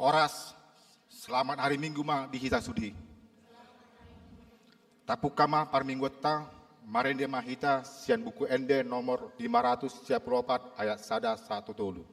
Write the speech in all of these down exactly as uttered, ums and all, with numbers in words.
Horas, selamat hari Minggu ma di hita sude. Tapungka ma parmingguanta, marende ma hita sian Buku Ende nomor lima ratus sia pulu opat, ayat sada sahat tu tolu.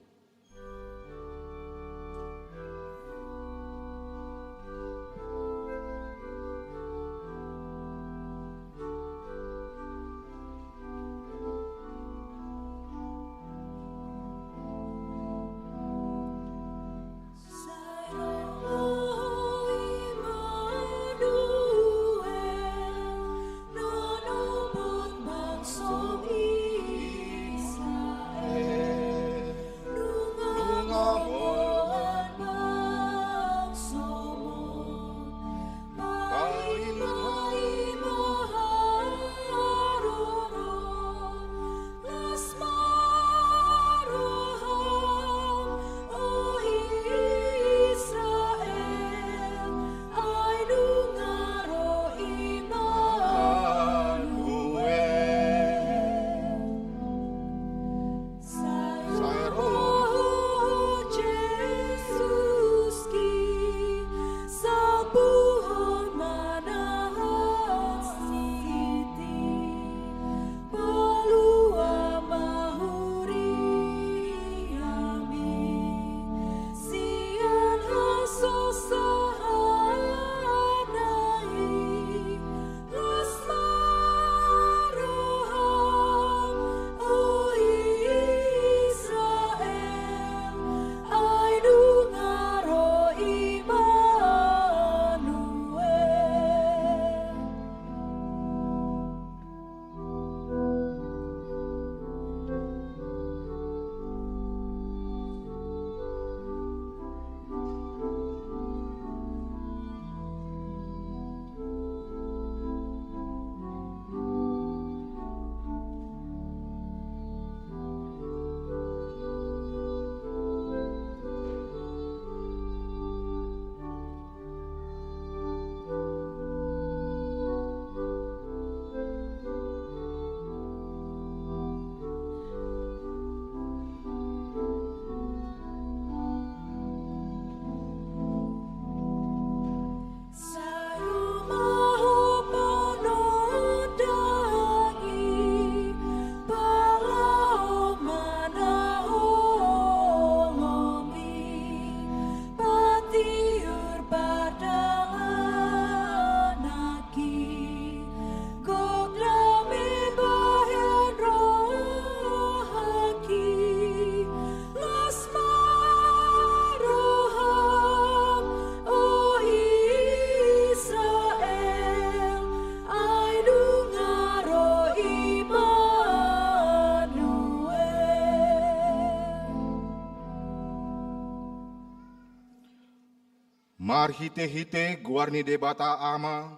Marhitehite goar ni Debata Ama,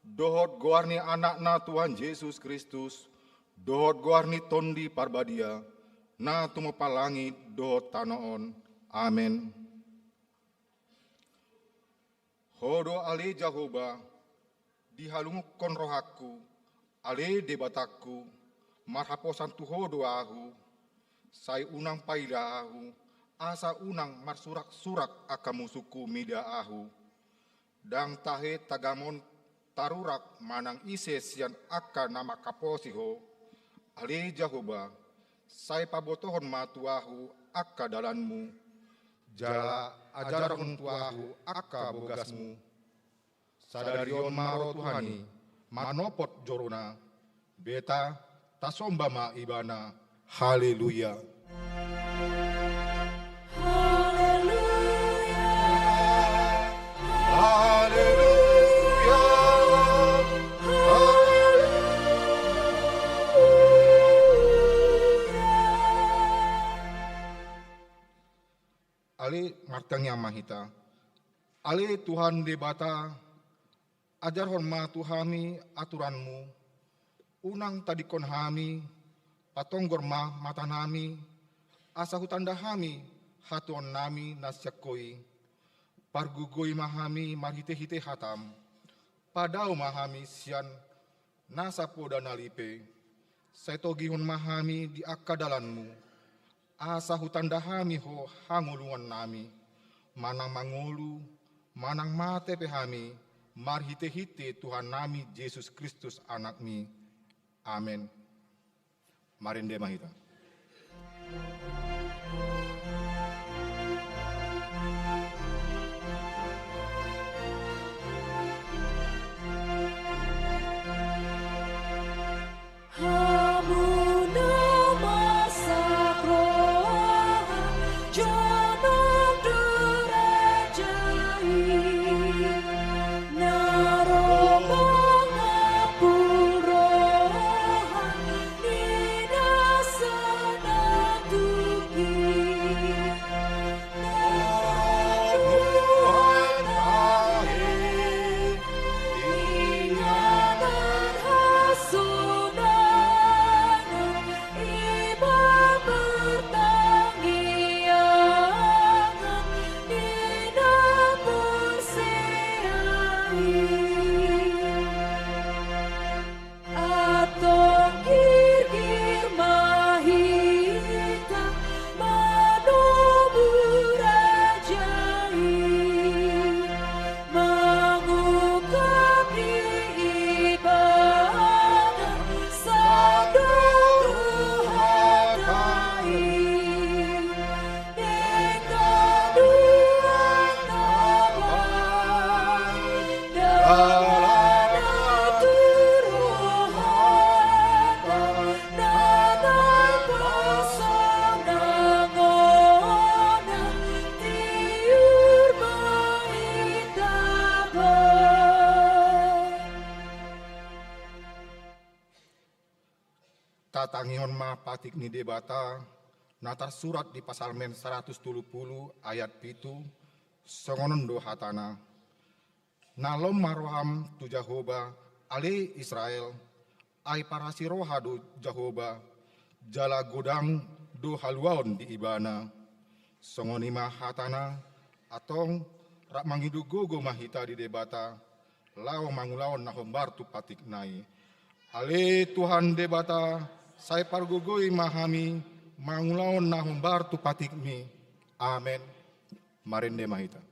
dohot goar ni Anakna Tuhan Jesus Kristus, dohot goar ni Tondi Parbadia, na tumompa langit dohot tano on. Amen. Ho do ale Jahowa, dihalungunhon rohangku, ale Debatangku, marhaposan tu Ho do ahu, sai unang paila ahu, asa unang marsuraksurak angka musungku mida ahu. Ndang tahe tagamon tarurak manang ise sian angka na manghaposi Ho, ale Jahowa, sai pabotohon ma tu ahu angka dalanmu, jala ajarhon tu ahu angka bogasmu. Sadari on ma ro Tuhan i, manopot jorona, beta, tasomba ma Ibana. Haleluya. Haleluya. Haleluya. Haleluya. Ale, martangiang ma hita. Ale Tuhan Debata, ajarhon ma tu hami aturanmu, unang tadingkon hami, patonggor ma matanami, asa hutanda hami hatuaonnami na sian Ho i. Pargogoi ma hami marhitehite hatam, padao ma hami sian nasa poda na lipe, sai togihon ma hami di angka dalanmu, asa hutanda hami Ho hangoluannami. manang mangolu, manang mate pe hami, marhitehite Tuhannami Jesus Kristus Anakmi. Amen. Marende ma hita. Hamu na marsak roha, jonok do raja i, na ro mangampul roha ni na sanatung i. Antong girgir ma hita manomu raja i, mangungkap di ibana sandok rohanta i. Tatangihon ma patik ni Debata, na tarsurat di Psalmen saratus tolu pulu ayat pitu, songon on do hatana: Na lom ma roham tu Jahowa, ale Israel, ai parasi roha do Jahowa, jala godang do haluaon di Ibana. Songon i ma hatana, antong rap mangido gogo ma hita di Debata, laho mangulahon na hombar tu patikna i. Ale Tuhan Debata, sai pargogoi ma hami mangulahon na hombar tu patikmi. Amen. Marende ma hita.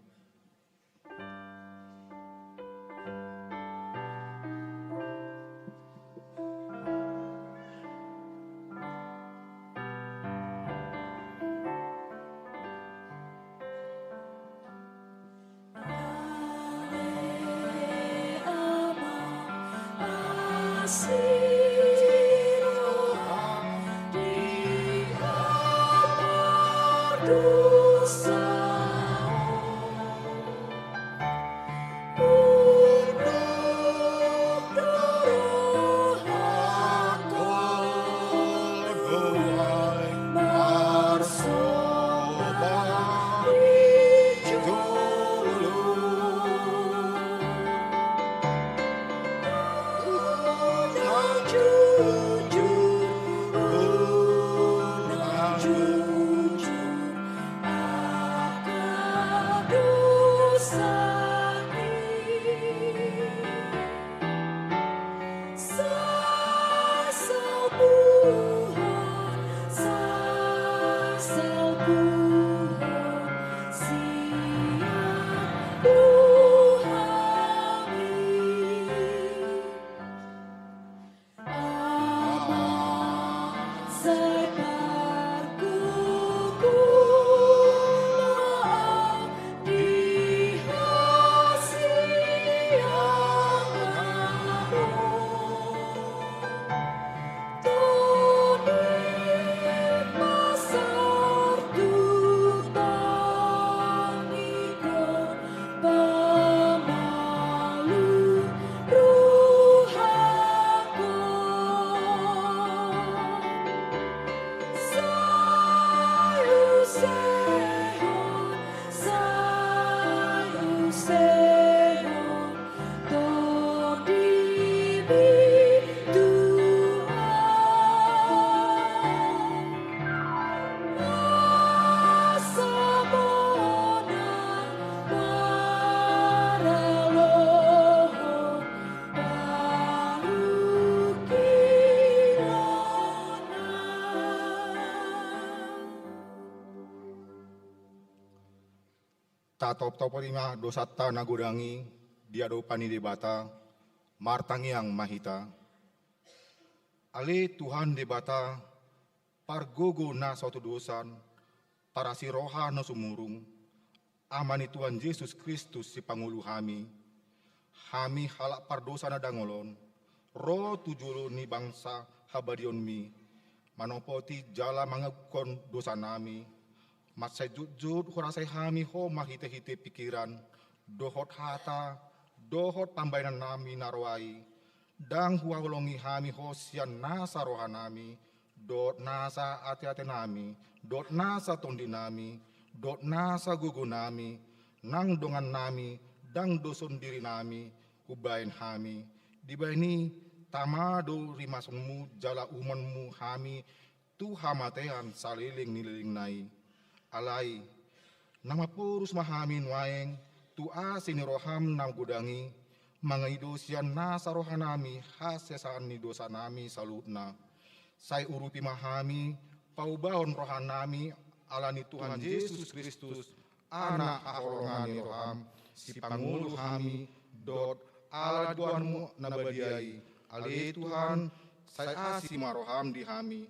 Tatoptopon ma dosanta na godang i di adopan ni Debata. Martangiang ma hita. Ale Tuhan Debata, pargogo na so tudosan, parasi roha na sumurung, Ama ni Tuhan Jesus Kristus sipangolu hami. Hami halak pardosa na dangol on, ro tu jolo ni bangsa habadiaonmi, manopoti jala mangaguhon dosanami. Mansai jotjot hurasai hami ho marhitehite pikiran, dohot hata, dohot pambahenannami na ro ai. Ndang huhaholongi hami ho sian nasa rohanami, dohot nasa ateatenami, dohot nasa tondinami, dohot nasa gogonami, nang dongannami, ndang doson dirinami, hubahen hami. Dibahen i, tama do rimasonmu jala uhumonmu hami tu hamatean saleleng ni lelengna i. Alai, na mamporus ma hami nuaeng tu asi ni roham na godang i, mangido sian nasa rohanami hasesaan ni dosanami saluhutna. Sai urupi ma hami, paubahon rohanami ala ni Tuhan Jesus Kristus, Anak haholongan ni roham, sipangolu hami, dohot ala ni goarmu na badia i. Ale Tuhan, sai asi ma roham di hami,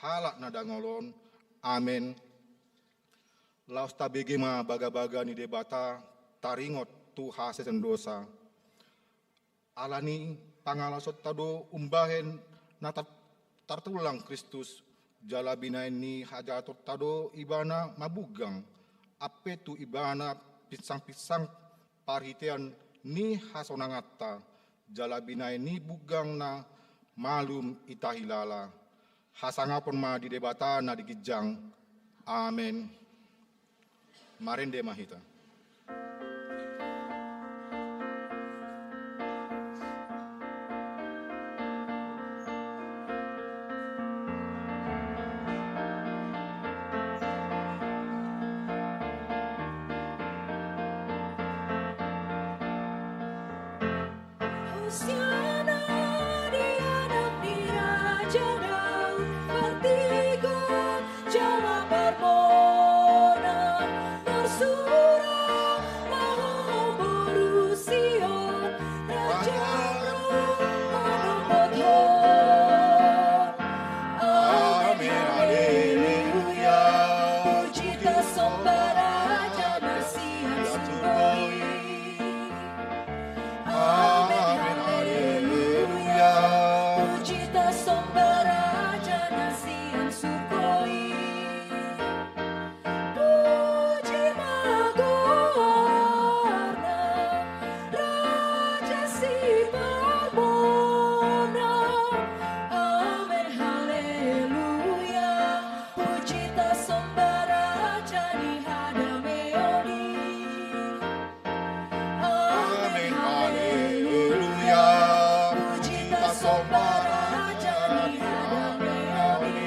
halak na dangol on. Amen. Laos tabege ma bagabaga ni Debata, taringot tu hasesaan dosa. Ala ni pangalosonta do umbahen na tar-, tartulang Kristus, jala binahen ni hajahatonta do ibana mabunggang, ampe tu ibana pinsangpinsang parhitean ni hasonanganta, jala binahen ni bunggangna malum ita hilala. Hasangapon ma di Debata na di ginjang. Amen. Marende ma hita. Hosiana di Anak ni Raja Daud, partigor jala parmonas, marsurak ma ho boru Sion, Raja ro manopot ho. Amen, haleluya. Puji tasomba Raja na sian surgo i. Amen, haleluya. Puji tasomba Raja na sian surgo i. Puji ma goarna, Raja siparmonas. Amen, haleluya. Puji tasomba Raja ni hadameon i. Amen, haleluya. Puji tasomba Raja ni hadameon i.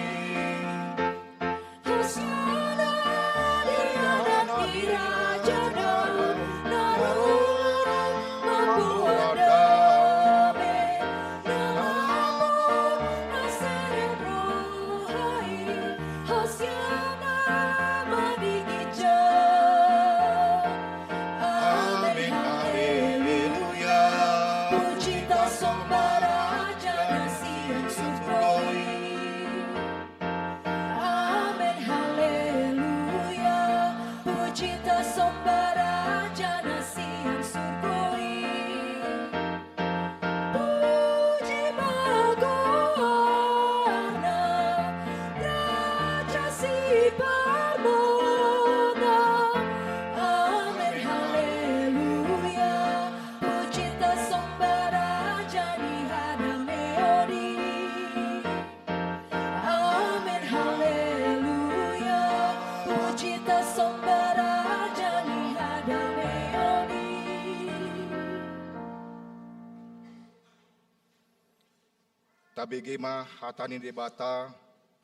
Hosiana di Anak ni Raja Daud, na ro mamboan dame, na laho na serep roha i. Hosiana ma di ginjang. Amen, haleluya. Puji tasomba Raja na sian surgo i. Amen, haleluya. Puji tasomba Raja na sian surgo i. Puji ma goarna, Raja siparmonas. Amen, haleluya. Puji tasomba Raja ni hadameon i. Amen, haleluya. Puji tasomba Raja ni hadameon i. Tabege ma hata ni Debata,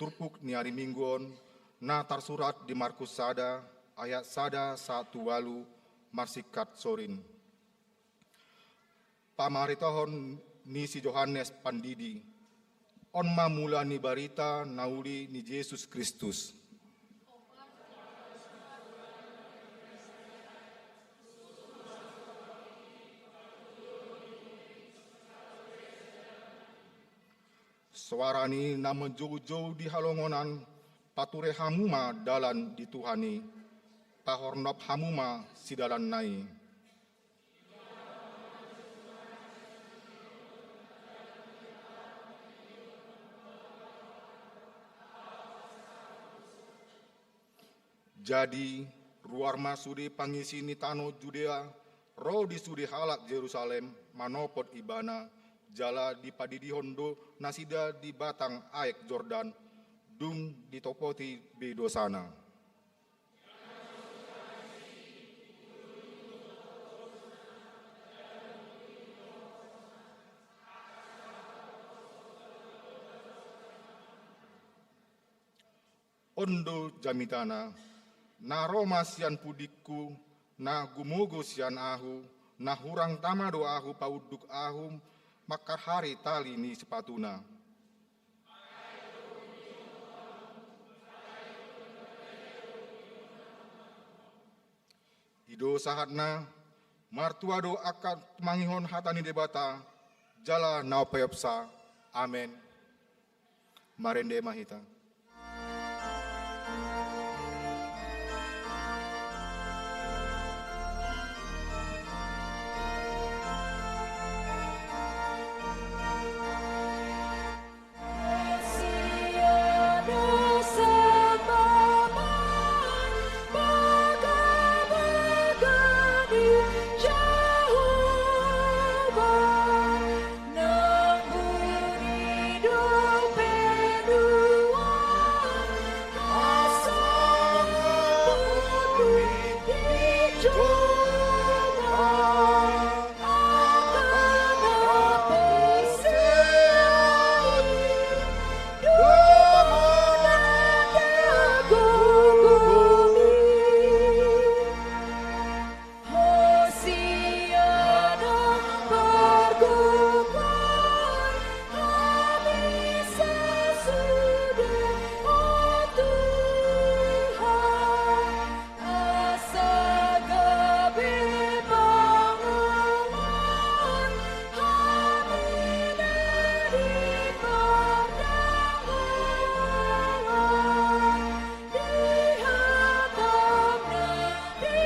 turpuk ni ari Minggu on, na tarsurat di Markus sada, ayat sada sahat tu ualu, marsingkat sorin. Pamaritaon ni si Johannes Pandidi. On ma mula ni barita na uli ni Jesus Kristus. Soara ni na manjoujou di halongonan, pature hamu ma dalan di Tuhan i, pahornop hamu ma sidalanna i. Jadi, ruar ma sude pangisi ni tano Judea, ro di sude halak Jerusalem, manopot ibana, jala dipadidihon do nasida di batang aek Jordan, dung ditopoti be dosana. On do jamitana, na ro ma sian pudingku, na gumogo sian ahu, na hurang tama do ahu paunduk ahu mangkarhari tali ni sipatuna. I do sahatna, martua do angka tumangihon hata ni Debata, jala na umpeopsa. Amen. Marende ma hita. Asa gabe pangomoan hami na di pardongan, di hatam na di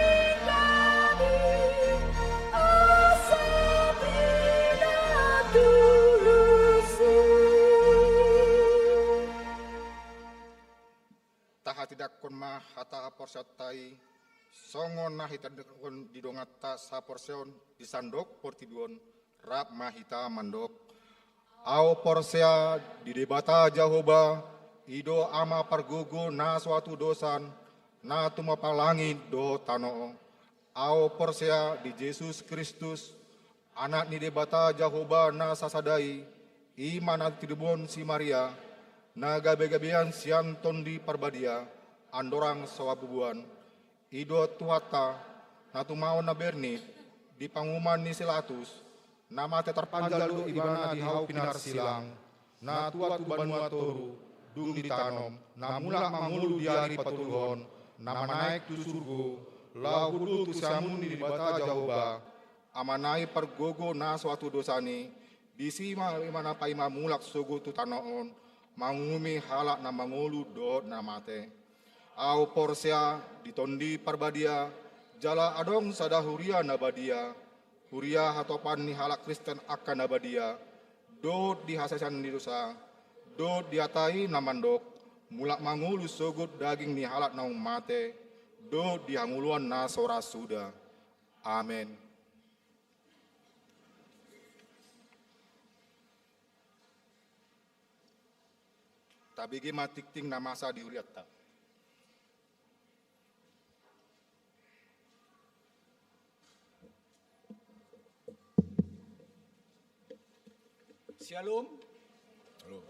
hami, asa pinatulusi. Tahatindangkon ma hata haporseaonta i, songon na hitindangkon di donganta saporseaon di sandok portibi on, rap ma hita mandok. Ahu porsea di Debata Jahowa, i do Ama pargogo na so hatudosan, na tumompa langit dohot tano. Ahu porsea di Jesus Kristus, Anak ni Debata Jahowa na sasada i, i ma na tinadinghon si Maria, na gabegabean sian Tondi Parbadia, andorang so habubuhan. I do Tuhanta, na tumaon na bernit, di panguhuman ni si Latus, na mate tarpanjal do ibana di hau pinarsilang, na tuat tu banua toru, dung ditanom, na mulak mangolu di ari patoluhon, na manaek tu surgo, laho hundul tu siamun ni Debata Jahowa, Amana i pargogo na so hatudosan i, disi ma ibana paima mulak sogot tu tano on, manguhumi halak na mangolu dohot na mate. Ahu porsea di Tondi Parbadia, jala adong sada huria na badia, huria hatopan ni halak Kristen angka na badia, dohot di hasesaan ni dosa, dohot di hata i na mandok, mulak mangolu sogot daging ni halak naung mate, dohot di hangoluan na so ra suda. Amen. Tabege ma tingting na masa di hurianta. Syalom. Halo.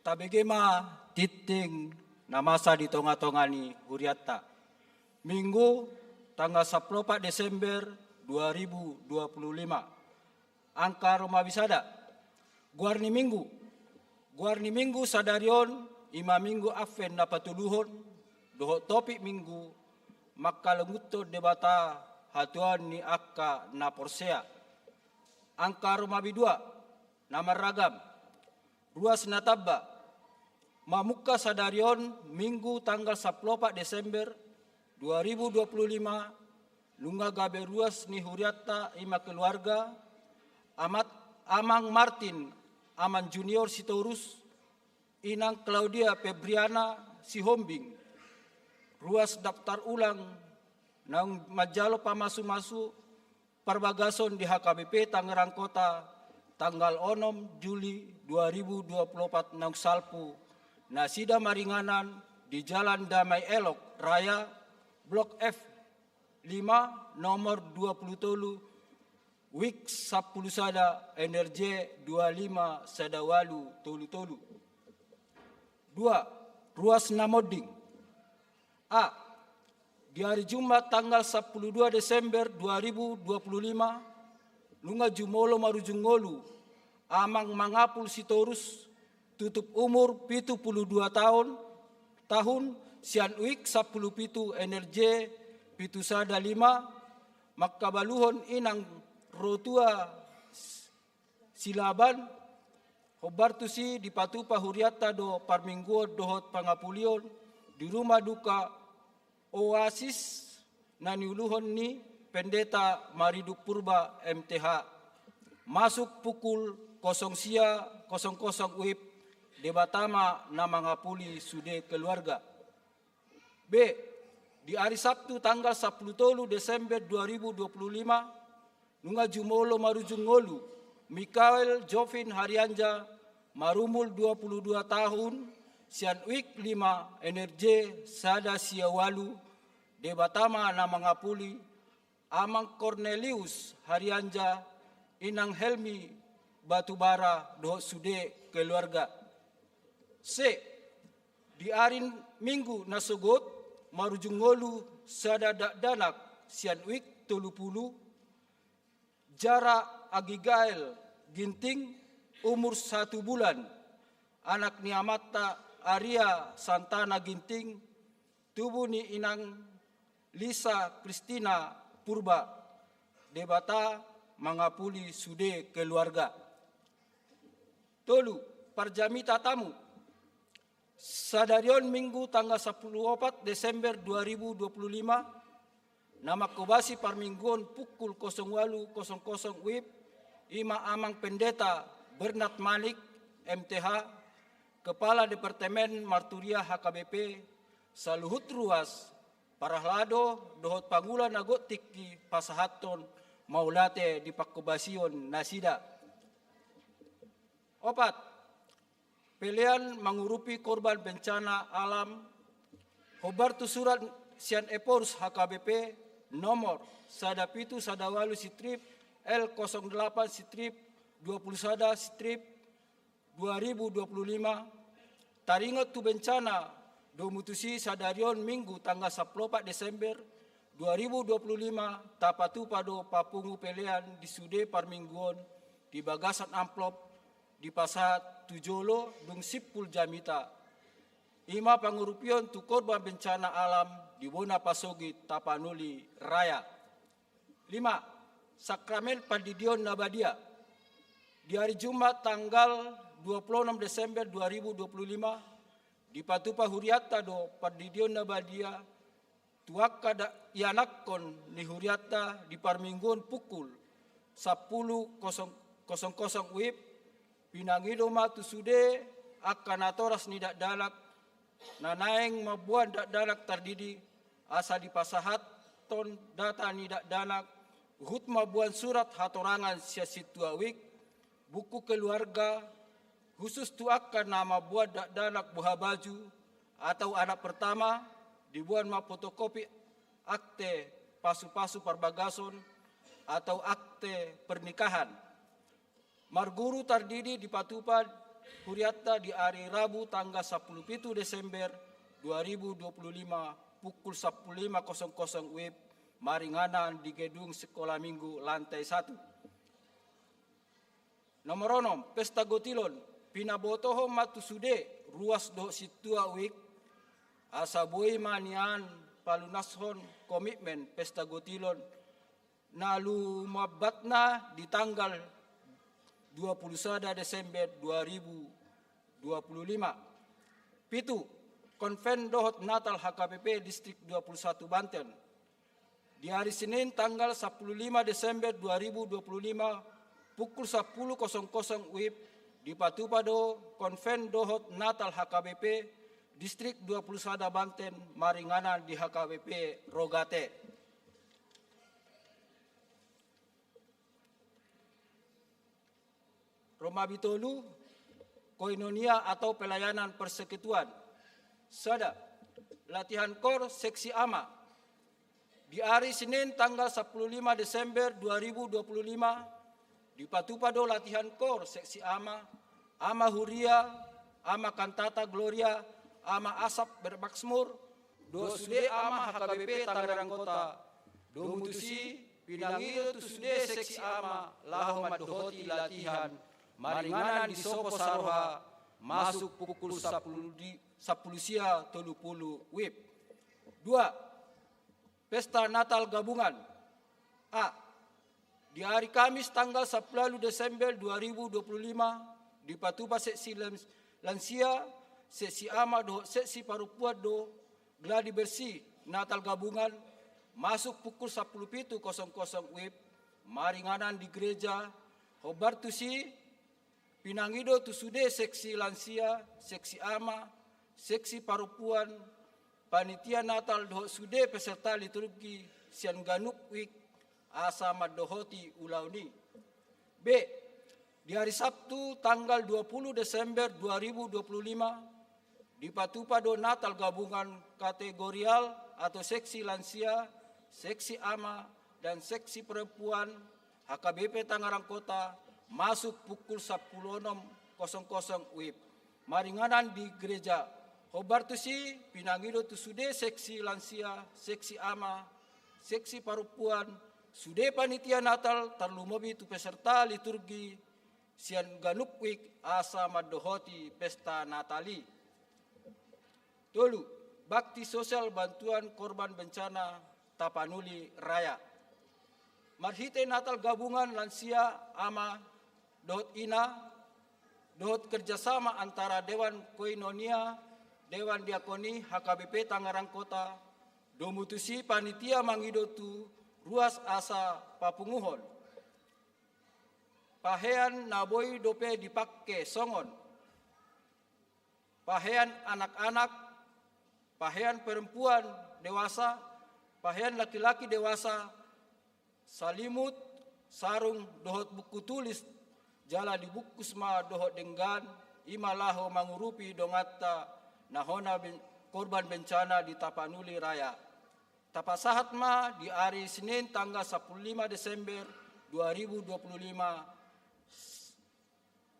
Tabege ma tingting na masa di tongatonga ni hurianta. Minggu tanggal sampulu opat Desember dua ribu dua puluh lima. Angka romabi sada. Goar ni Minggu. Goar ni Minggu sadari on, i ma Minggu Advent na patoluhon, dohot topik Minggu, manghaholongi Debata hatuaon ni angka na porsea. Angka romabi dua. na marragam. Ruas na tamba, mamungka sadari on Minggu tanggal sampulu opat Desember dua ribu dua puluh lima, nunga gabe ruas ni hurianta i ma keluarga, amat, Amang Martin, Amang Junior Sitorus, Inang Claudia Febriana Sihombing, ruas daftar ulang naung manjalo pamasu-masu parbagason di H K B P Tangerang Kota, tanggal onom Juli dua ribu dua puluh opat naung salpu, nasida maringanan di Jalan Damai Elok Raya, Blok F lima, nomor dua puluh tolu, wik sampulu sada, N R J dua lima sada walu tolu tolu. Dua, ruas na monding. A. Di ari Jumat tanggal sampulu dua Desember dua ribu dua puluh lima, nunga jumolo marujung ngolu Amang Mangapul Sitorus, tutup umur pitu pulu dua taon, tahun, sian wik sampulu pitu N R J pitu sada lima, mangkabaluhon Inang Rotua Silaban, hombar tusi dipatupa hurianta do parmingguon dohot pangapulion di rumah duka Oasis na niuluhon ni Pendeta Maridup Purba M T H, masuk pukul kosong sia kosong kosong wib. Debata ma na mangapuli sude keluarga. B. Di ari Sabtu tanggal sampulu tolu Desember dua ribu dua puluh lima, nunga jumolo marujung ngolu Mikael Jovin Harianja, marumur dua pulu dua tahun, sian wik lima N R J sada sia walu. Debata ma na mangapuli, Amang Cornelius Harianja, Inang Helmi Batubara dohot sude keluarga. C. Di ari Minggu na sogot, marujung ngolu sada dakdanak sian wik tolu pulu, Jara Agigael Ginting, umur satu bulan, anak ni amanta Aria Santana Ginting, tubu ni Inang Lisa Kristina Purba. Debata mangapuli sude keluarga. Tolu, parjamita tamu. Sadari on Minggu tanggal sampulu opat Desember dua ribu dua puluh lima, na mangkobasi parmingguon pukul kosong walu kosong kosong wib, i ma Amang Pendeta Bernard Manik, M T H, Kepala Departemen Marturia H K B P, saluhut ruas, parhalado dohot pangula na gok tingki pasahathon mauliate di pangkobasion nasida. Opat, pelean mangurupi korban bencana alam, hombar tu surat sian Ephorus H K B P nomor sada pitu sada walu strip L kosong delapan strip dua puluh sada strip dua ribu dua puluh lima, taringot tu bencana domu tusi, sadari on Minggu tanggal sampulu opat Desember dua ribu dua puluh lima, tapatupa do papungu pelean di sude parmingguon di bagasan amplop dipasahat tu jolo dung simpul jamita. I ma pangurupion tu korban bencana alam di bona pasogit Tapanuli Raya. Lima, sakramen pandidion na badia. Di ari Jumat tanggal dua puluh onom Desember dua ribu dua puluh lima, dipatupa hurianta do pandidion na badia tu angka da-, ianakhon ni hurianta di parmingguon pukul sampulu kosong kosong wib, pinangido ma tu sude angka natoras ni dakdanak na naeng mamboan dakdanak tardidi, asa dipasahathon data ni dakdanak, huhut mamboan surat hatorangan sian sintua wik, buku keluarga, khusus tu angka na mamboan dakdanak boha baju atau anak pertama, diboan ma fotokopi akte pasupasu parbagason atau akte pernikahan. Marguru tardidi dipatupa hurianta di ari Rabu tanggal sampulu pitu Desember dua ribu dua puluh lima pukul sampulu lima kosong kosong wib, maringanan di gedung Sekolah Minggu lantai satu. Nomor onom, pesta gotilon. Pinabotohon ma tu sude ruas dohot sintua wik, asa boi ma nian palunashon komitmen pesta gotilon na lumambatna di tanggal dua puluh sada Desember dua ribu dua puluh lima. Pitu, Konven dohot Natal H K B P Distrik dua puluh satu Banten. Di ari Senin tanggal sampulu lima Desember dua ribu dua puluh lima, pukul sampulu kosong kosong WIB, dipatupa do Konven dohot Natal H K B P Distrik dua puluh sada Banten maringanan di H K B P Rogate. Ro ma bitolu, koinonia atau pelayanan persekutuan. Sada, latihan kor seksi ama. Di ari Senin tanggal sampulu lima Desember dua ribu dua puluh lima, dipatupa do latihan kor seksi ama, ama huria, ama kantata Gloria, ama Asap bermaksmur, dohot sude ama H K B P Tangerang Kota. Domu tusi, pinangido tu sude seksi ama laho mandohoti latihan maringanan di Sopo Saroha, masuk pukul sampulu di, sampulu sia tolu pulu WIB. Dua, Pesta Natal Gabungan. A. Di ari Kamis tanggal sampulu ualu Desember dua ribu dua puluh lima, dipatupa seksi lans-, lansia, seksi ama dohot seksi parompuan do gladi bersih Natal Gabungan, masuk pukul sampulu pitu kosong kosong WIB, maringanan di gereja. Hombar tusi, pinangido tu sude seksi lansia, seksi ama, seksi parompuan, panitia Natal dohot sude peserta liturgi sian ganup WIB asa mandohoti ulaon i. B. Di ari Sabtu tanggal dua pulu Desember dua ribu dua puluh lima, dipatupa do Natal Gabungan kategorial atau seksi lansia, seksi ama, dan seksi perempuan H K B P Tangerang Kota, masuk pukul sampulu onom kosong kosong WIB. Maringanan di gereja. Hombar tusi, pinangido tu sude seksi lansia, seksi ama, seksi parompuan, sude panitia Natal, tarlumobi tu peserta liturgi sian ganup WIB asa mandohoti pesta Natal i. Tolu, bakti sosial bantuan korban bencana Tapanuli Raya. Marhite Natal Gabungan lansia, ama dohot ina, dohot kerjasama antara Dewan Koinonia, Dewan Diakoni H K B P Tangerang Kota, domu tusi panitia mangido tu ruas asa papunguhon. Pahean na boi dope dipangke songon pahean anak-anak, pahean perempuan dewasa, pahean laki-laki dewasa, salimut, sarung, dohot buku tulis, jala dibungkus ma dohot denggan, i ma laho mangurupi donganta na hona ben-, korban bencana di Tapanuli Raya. Tapasahat ma di ari Senin tanggal sampulu lima Desember dua ribu dua puluh lima,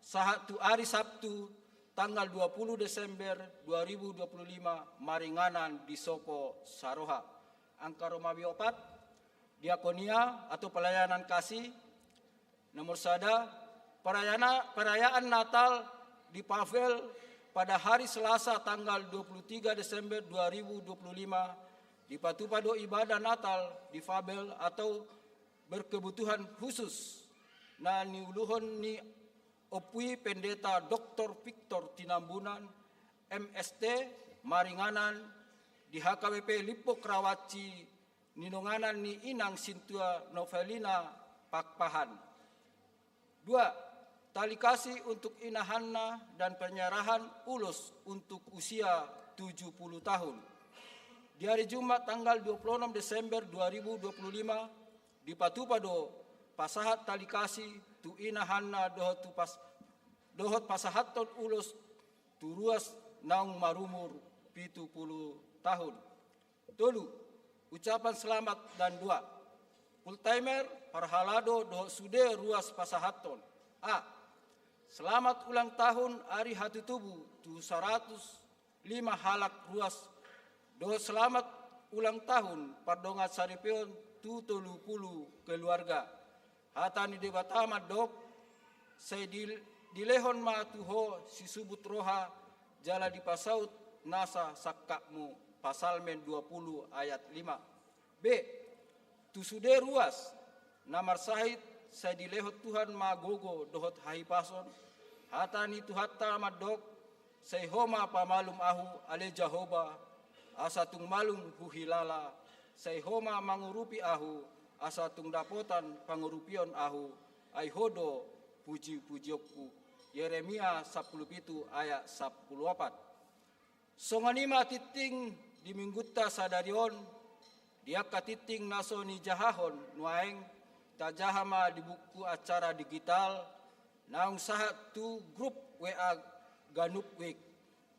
sahat tu ari Sabtu tanggal dua pulu Desember dua ribu dua puluh lima, maringanan di Sopo Saroha. Angka ro ma biopat, diakonia atau pelayanan kasih. Nomor sada, perayana-, perayaan Natal di Pavel pada hari Selasa tanggal dua puluh tiga Desember dua ribu dua puluh lima, dipatupa do ibadah Natal di Pavel atau berkebutuhan khusus na niuluhon ni Ompu i Pendeta Doktor Victor Tinambunan, M S T, maringanan di H K B P Limbong Rawanci, ninonganan ni inang sintua Novelina Pakpahan. Dua, tali kasih untuk inahanna dan penyerahan ulos untuk usia tujuh puluh tahun. Di hari Jumat tanggal dua puluh enam Desember dua ribu dua puluh lima, dipatupa do pasahat tali kasih tu inahanna dohot tu pas-, dohot pasahathon ulos tu ruas naung marumur pitu puluh tahun. Tolu, ucapan selamat dan doa. Full timer, parhalado dohot sude ruas pasahathon. A. Selamat ulang tahun ari hatutubu tu saratus lima halak ruas, dohot selamat ulang tahun pardongan saripeon tu tolu pulu keluarga. Hata ni Debata mandok, sai di-, dilehon ma tu ho sisubut roha, jala dipasaut nasa sangkapmu, Psalmen dua pulu ayat lima. B. Tu sude ruas na marsahit sai dilehon Tuhan ma gogo dohot hahipason. Hata ni Tuhanta mandok: Sai Ho ma pamalum ahu, ale Jahowa, asa tung malum huhilala. Sai Ho ma mangurupi ahu, asa tung dapotan pangurupion ahu, ai Ho do puji-pujionku. Yeremia sampulu pitu ayat sampulu opat. Songon i ma tingting di Minggunta sadari on, di angka tingting na so nijahahon nuaeng, tajaha ma di buku acara digital, naung sahat tu grup W A ganup wijk.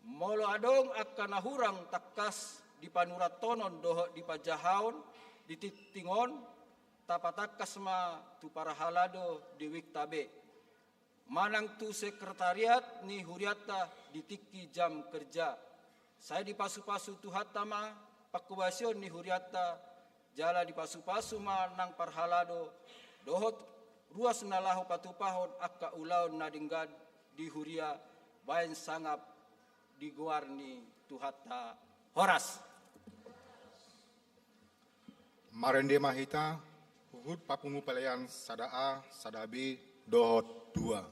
Molo adong angka na hurang tangkas dipanurathonon dohot dipajahaon di tingting on, tapatangkas ma tu parhalado di wijk ta be, manang tu sekretariat ni hurianta di tingki jam kerja. Sai dipasu-pasu Tuhanta ma panghobasion ni hurianta, jala dipasu-pasu ma nang parhalado dohot ruas na laho patupahon angka ulaon na denggan di huria, baen sangap di goar ni Tuhanta. Horas. Marende ma hita, huhut papungu pelean sada A, sada B, dohot dua.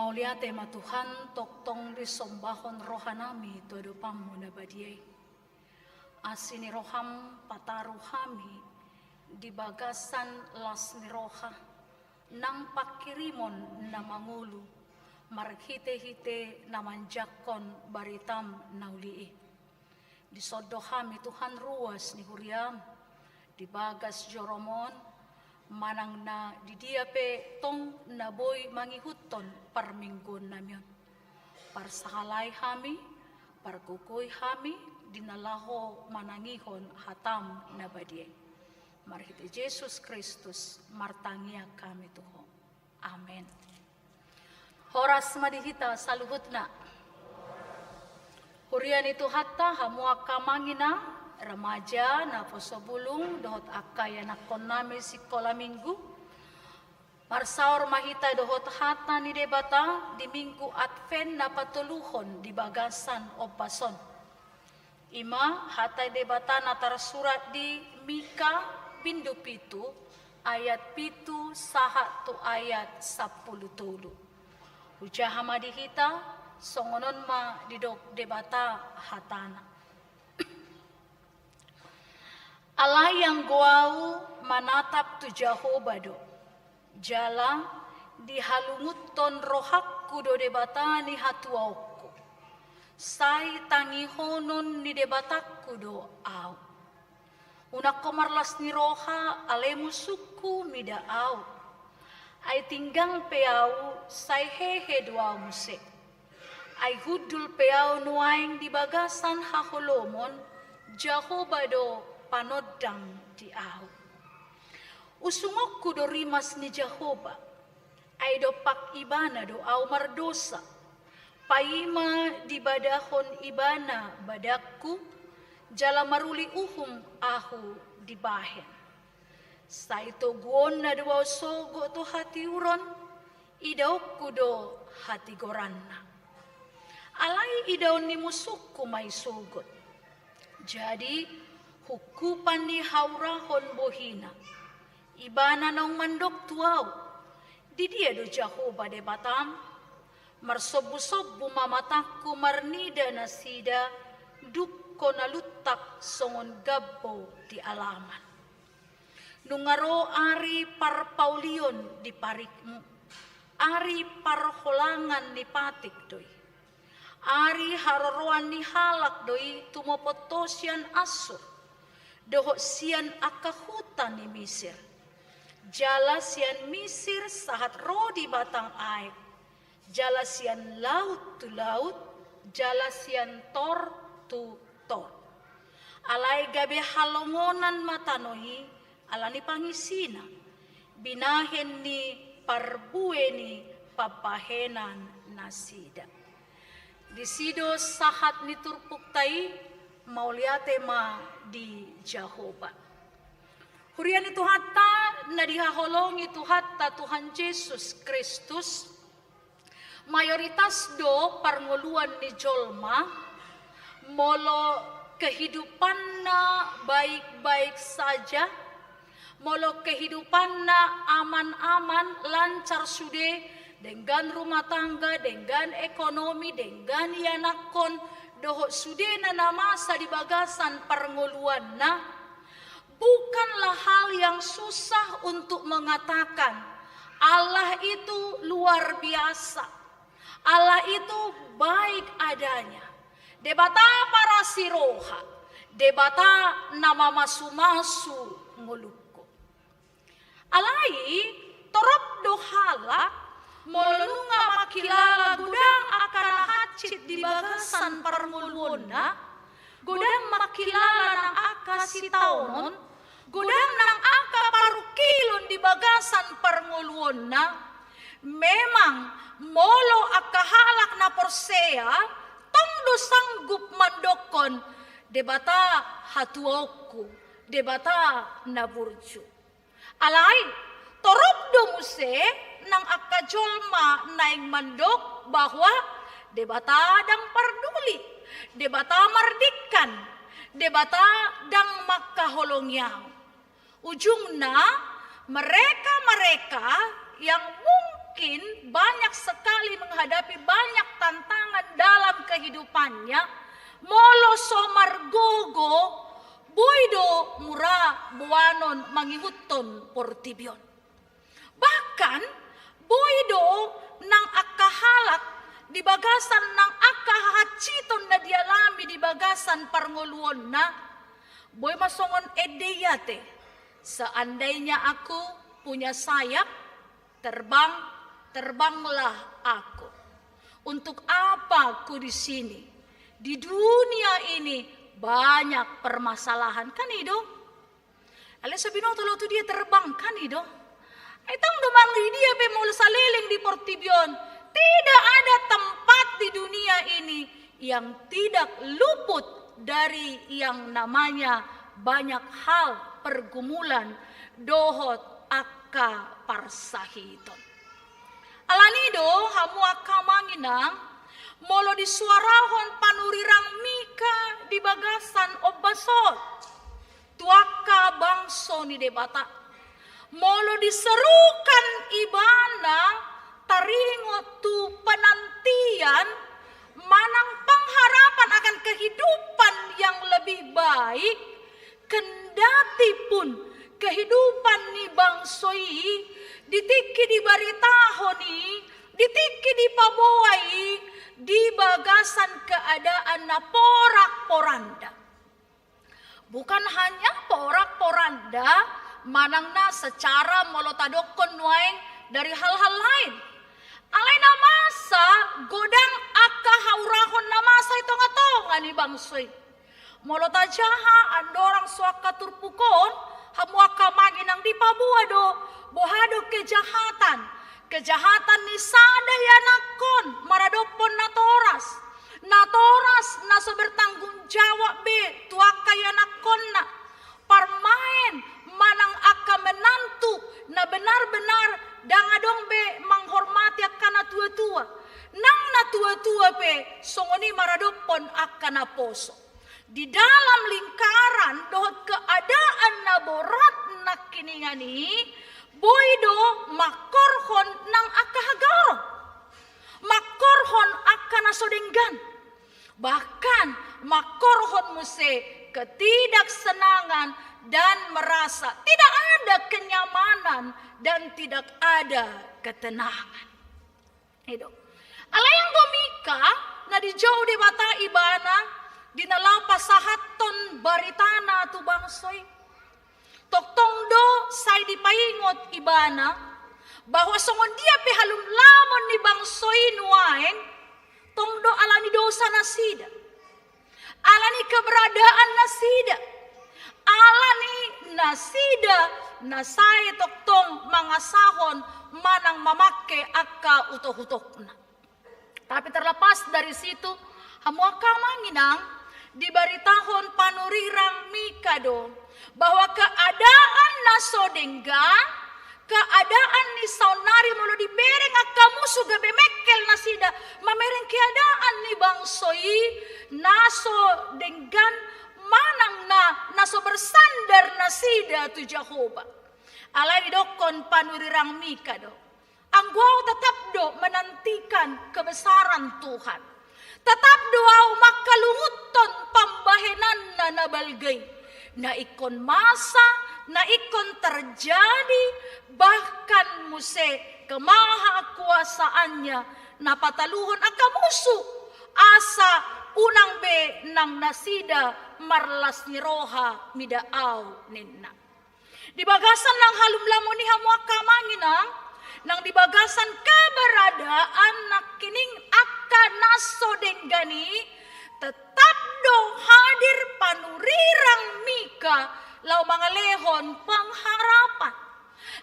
Mauliate ma Tuhan, tongtong disombahon rohanami tu adopanmu na badia i. Asi ni roham pataru hami di bagasan las ni roha nang pangkirimon na mangolu marhite-hite na manjangkon baritam na uli i. Disondo hami Tuhan ruas ni huriam di bagas joromon, manang na di dia pe tong na boi mangihuthon parmingguonnami on. Parsahalai hami, pargogoi hami di na laho manangihon hatam na badia i. Marhite Jesus Kristus martangiang hami tu Ho. Amen. Horas ma di hita saluhutna. Huria ni Tuhanta, hamu angka amang inang, remaja, naposo bulung, dohot angka ianakkonnami sikola minggu. Marsaor ma hita dohot hata ni Debata di Minggu Advent na patoluhon di bagasan ombas on. I ma hata Debata na tarsurat di Mika bindu pitu ayat pitu sahat tu ayat sampulu tolu. Hujaha ma di hita, songon on ma didok Debata hatana. Alai anggo ahu manatap tu Jahowa do, jala dihalungunhon rohangku do Debata ni hatuaonku. Sai tangihonon ni Debatangku do ahu. Unang ho marlas ni roha ale musungku mida ahu. Ai tinggang pe ahu sai hehe do ahu muse. Ai hundul pe ahu nuaeng di bagasan haholomon, Jahowa do panondang di ahu. Usungonku do rimas ni Jahowa, ai dompak Ibana do ahu mardosa. Paima dibadahon Ibana badangku, jala maruli uhum ahu dibahen. Sai toguonna do ahu sogot tu hatiuron, idaonku do hatigoranna. Alai idaon ni musungku ma i sogot. Jadi hungkupan ni haurahon bohina. Ibana naung mandok tu ahu, di dia do Jahowa Debatam? Marsombusombu ma matangku marnida nasida, dung ho na luntak songon gambo di alaman. Nunga ro ari parpaulion di parikmu, ari parholangan ni patik do i. Ari haroroan ni halak do i tumopot ho sian Assur, dohot sian angka huta ni Misir. Jala sian Misir sahat ro di batang aek, jala sian laut tu laut, jala sian tor tu tor. Alai gabe halongonan ma tano i ala ni pangisina, binahen ni parbue ni pambahenan nasida. Disi do sahat ni turpukta i. Mauliate ma di Jahowa. Huria ni Tuhanta na dihaholongi Tuhanta Tuhan Jesus Kristus, mayoritas do parngoluan ni jolma, molo kehidupanna baik-baik saja, molo kehidupanna aman-aman, lancar sude, denggan rumah tangga, denggan ekonomi, denggan ianakhon, dohot sudena na masa di bagasan parngoluanna, bukanlah hal yang susah untuk mengatakan, Allah itu luar biasa. Allah itu baik adanya. Debata parasi roha, Debata na mamasumasu ngolungku. Alai torop do halak, molo nunga mangkilala godang angka na hansit di bagasan parngoluonna, godang mangkilala nang angka sitaonon, godang nang angka parungkilon di bagasan parngoluonna, memang molo angka halak na porsea, tong do sanggup mandokkon, Debata hatuaonku, Debata na burju. Alai torop do muse nang angka jolma naeng mandok bahwa Debata ndang parduli, Debata mardingkan, Debata ndang mangkaholongi ahu. Ujungna, mereka-mereka yang mungkin miskin, banyak sekali menghadapi banyak tantangan dalam kehidupannya, molo so margogo, boi do mura boanon mangihuthon portibi on. Bahkan, boi do nang angka halak di bagasan nang angka hahansiton na dialami di bagasan parngoluonna, boi ma songon ende i ate, "Seandainya aku punya sayap, terbang, terbanglah aku. Untuk apa aku di sini? Di dunia ini banyak permasalahan." Kan i do? Alai so binoto laho tu dia terbang, kan i do? Ai tong do manang di dia pe molo saleleng di portibi on, tidak ada tempat di dunia ini yang tidak luput dari yang namanya banyak hal pergumulan dohot angka parsahiton. Alani do hamu angka amang inang, molo disuarahon panurirang Mika di bagasan ombas on tu angka bangso ni Debata, molo diserukan ibana taringot tu penantian manang pengharapan akan kehidupan yang lebih baik, kendati pun kehidupan ni bangso i di tingki dibaritahon i, di tingki dipaboa i, di bagasan keadaan na porak-poranda. Bukan hanya porak-poranda manang na secara molo tadokkon nuaeng dari hal-hal lain. Alai na masa godang angka haurahon na masa i tonga-tonga ni bangso i. Molo tajaha andorang so angka turpuk on, hamu angka amang inang, dipaboa do boha do kejahatan. Kejahatan ni sada ianakhon maradophon natoras. Natoras na so bertanggung jawab be tu angka ianakhonna. Parmaen manang angka menantu na benar-benar ndang adong be manghormati angka na tua-tua. Nang na tua-tua pe songon i maradophon angka naposo. Di dalam lingkaran dohot keadaan na borat nangkiningan i, boi do mangkorhon nang angka hagaron, mangkorhon angka na so denggan, bahkan mangkorhon muse ketidaksenangan dan merasa tidak ada kenyamanan dan tidak ada ketenangan. I do. Alai anggo Mika na dijou Debata ibana di na laho pasahathon baritana tu bangso i, tongtong do sai dipaingot ibana bahwa songon dia pe halumlamon ni bangso i nuaeng, tong do alani dosa nasida. Alani keberadaan nasida, alani nasida na sai tongtong mangasahon manang mamangke angka utok-utokna. Tapi terlepas dari situ, hamu angka amang inang, dibaritahon panurirang Mika do bahwa keadaan na so denggan, keadaan ni saonnari molo dibereng angka musu gabe mengkel nasida mamereng keadaan ni bangso i na so denggan manang na, na so bersandar nasida tu Jahowa. Alai didokkon panurirang Mika do, anggo au tetap do menantikan kebesaran Tuhan. Tetap do au mangkalungunhon pambahenanna na balga i, na ingkon masa, na ingkon terjadi, bahkan muse kemahakuasaannya na pataluhon angka musu, asa unang be nang nasida marlas ni roha mida au ninna. Di bagasan nang halumlamon i hamu angka amang inang, nang di bagasan keberadaan nangkining angka na so denggan i, tetap do hadir panurirang Mika laho mangalehon pengharapan,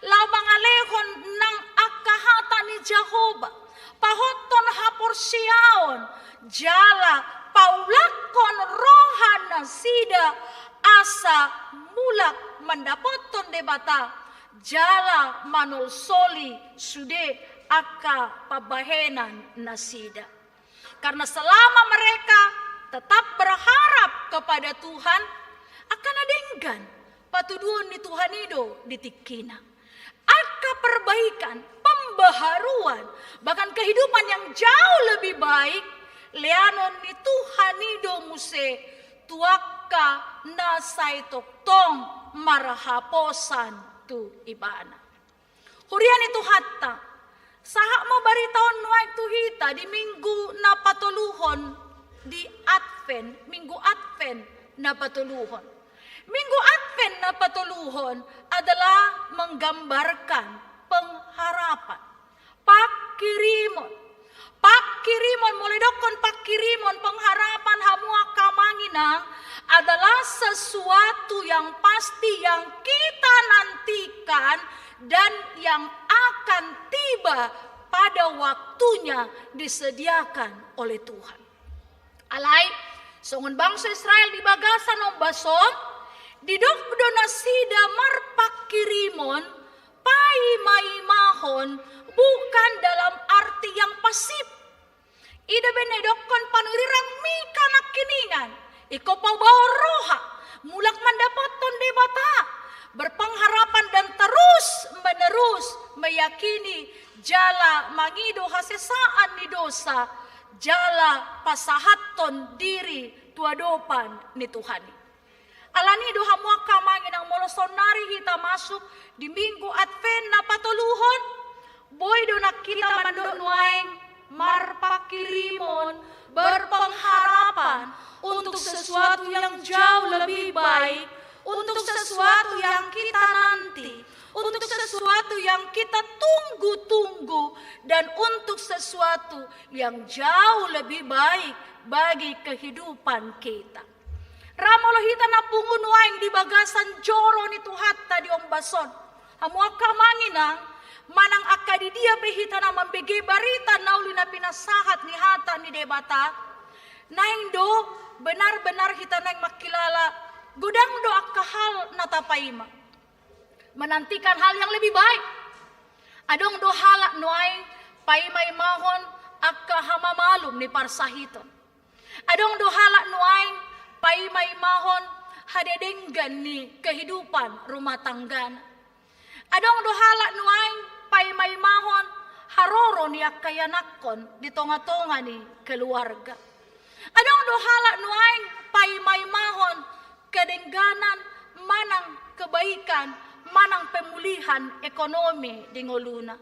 laho mangalehon nang angka hata ni Jahowa, pahothon haporseaon, jala paulakhon roha nasida asa mulak mandapothon Debata, jala manolsoli sude angka pambahenan nasida. Karena selama mereka tetap berharap kepada Tuhan, angka na denggan patuduhon ni Tuhan i do di tingkina. Angka perbaikan, pembaharuan, bahkan kehidupan yang jauh lebih baik, leanon ni Tuhan i do muse tu angka na sai tongtong marhaposan tu ibana. Huria ni Tuhanta, sahat ma barita on nuaeng tu hita di minggu na patoluhon di Advent, minggu Advent na patoluhon. Minggu Advent na patoluhon adalah menggambarkan pengharapan, pangkirimon. Pangkirimon, molo didokkon pangkirimon, pengharapan, hamu angka amang inang, adalah sesuatu yang pasti, yang kita nantikan, dan yang akan tiba pada waktunya disediakan oleh Tuhan. Alai, songon bangso Israel di bagasan ombas on, didok do nasida marpangkirimon, paimaimahon, bukan dalam arti yang pasif. I do umbahen na didokkon panurirang Mika nangkiningan, ingkon paboahon roha, mulak mandapothon Debata, berpengharapan dan terus menerus meyakini jala mangido hasesaan ni dosa, jala pasahathon diri tu adopan ni Tuhan i. Alani do hamu angka amang inang, molo saonnari hita masuk di minggu Advent na patoluhon, boi do nang hita mandok nuaeng marpangkirimon, berpengharapan untuk sesuatu yang jauh lebih baik, untuk sesuatu yang kita nanti, untuk sesuatu yang kita tunggu-tunggu, dan untuk sesuatu yang jauh lebih baik bagi kehidupan kita. Ra molo hita na pungu nuaeng di bagasan joro ni Tuhanta di ombas on, hamu angka amang inang, manang angka di dia pe hita na mambege barita na uli na pinasahat ni hata ni Debata, naeng do benar-benar hita naeng mangkilala, godang do angka hal na tapaima. Menantikan hal yang lebih baik. Adong do halak nuaeng paimaimahon angka hamamalum ni parsahiton. Adong do halak nuaeng paimaimahon hadedenggan ni kehidupan rumah tanggana. Adong do halak nuaeng paimaimahon haroro ni angka ianakhon di tonga-tonga ni keluarga. Adong do halak nuaeng paimaimahon kedengganan manang kebaikan, manang pemulihan ekonomi di ngoluna.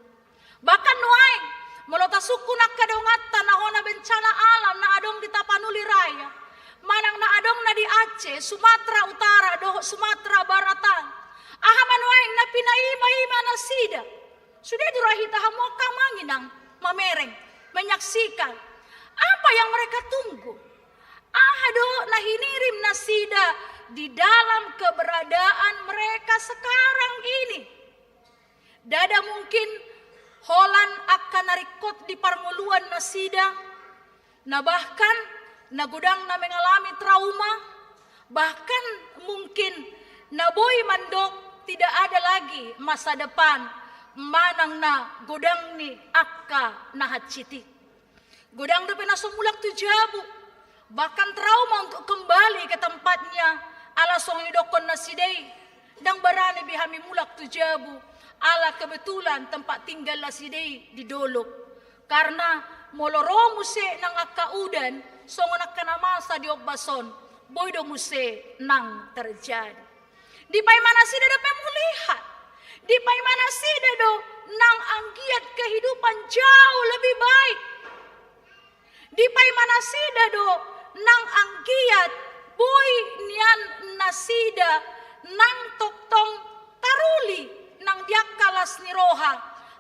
Bahkan nuaeng, molo tasungkun angka donganta na hona bencana alam na adong di Tapanuli Raya, manang na adong na di Aceh, Sumatera Utara dohot Sumatera Baratan, aha ma nuaeng na pinaima-ima nasida? Sude do ra hita hamu angka amang inang mamereng, menyaksikan apa yang mereka tunggu. Aha do na hinirim nasida di dalam keberadaan mereka sekarang ini? Ndada mungkin holan angka na ringkot di parngoluan nasida, na bahkan na godang na mengalami trauma, bahkan mungkin na boi mandok tidak ada lagi masa depan, manang na godang ni angka na hansit i. Godang dope na so mulak tu jabu, bahkan trauma untuk kembali ke tempatnya, ala songon didokkon nasida i, ndang barani be hami mulak tu jabu, ala kebetulan tempat tinggal nasida i di dolok. Karena molo ro muse nang angka udan, songon angka na masa di ombas on, boi do muse nang terjadi. Dipaima nasida do pemulihan. Dipaima nasida do nang anggiat kehidupan jauh lebih baik. Dipaima nasida do nang anggiat boi nian nasida nang tongtong taruli nang di angka las ni roha.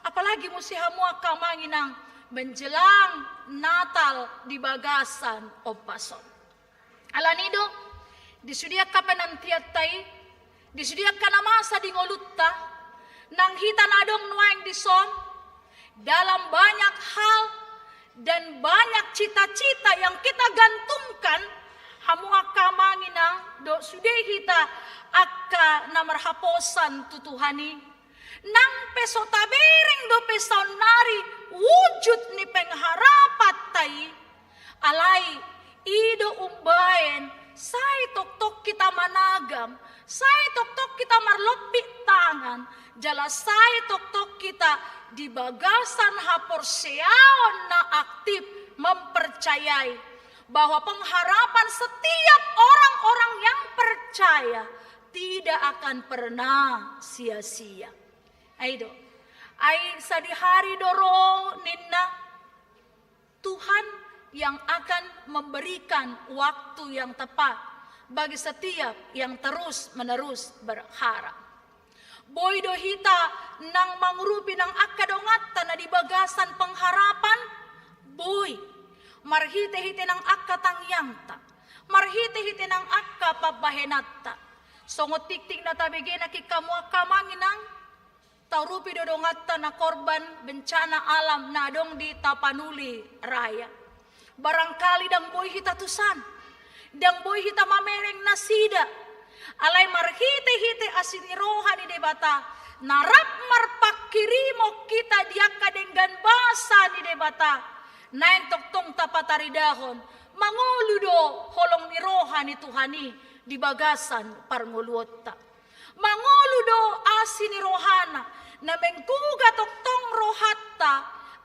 Apalagi muse hamu angka amang inang menjelang Natal di bagasan ombas on. Alani do, di sude angka penantianta i, di sude angka na masa di ngolunta, nang hita na adong nuaeng dison, dalam banyak hal dan banyak cita-cita yang kita gantungkan, hamu angka amang inang dohot sude hita angka na marhaposan tu Tuhan i, nang pe so tabereng dope saonnari wujud ni pengharapanta i, alai i do umbaen sai tongtong hita managam, sai tongtong hita marlompit tangan, Jala sai tongtong hita di bagasan haporseaon na aktif mempercayai bahwa pengharapan setiap orang-orang yang percaya tidak akan pernah sia-sia. Ai do. Ai sadihari do ro ninna Tuhan yang akan memberikan waktu yang tepat bagi setiap yang terus-menerus berharap. Boi do hita nang mangurupi nang angka donganta na di bagasan pengharapan, boi. Marhite-hite nang angka tangiangta, marhite-hite nang angka pambahenanta. Songon tingting na tabege nangkin hamu angka amang inang, taurupi do donganta na korban bencana alam na adong di Tapanuli Raya. Barangkali ndang boi hita tusan, ndang boi hita mamereng nasida. Alai marhite-hite asi ni roha ni Debata, na rap marpanghirimon hita di angka denggan basa ni Debata, naeng tongtong tapataridahon, mangolu do holong ni roha ni Tuhan i di bagasan parngoluonta. Mangolu do asi ni rohana, na mengguga tongtong rohanta,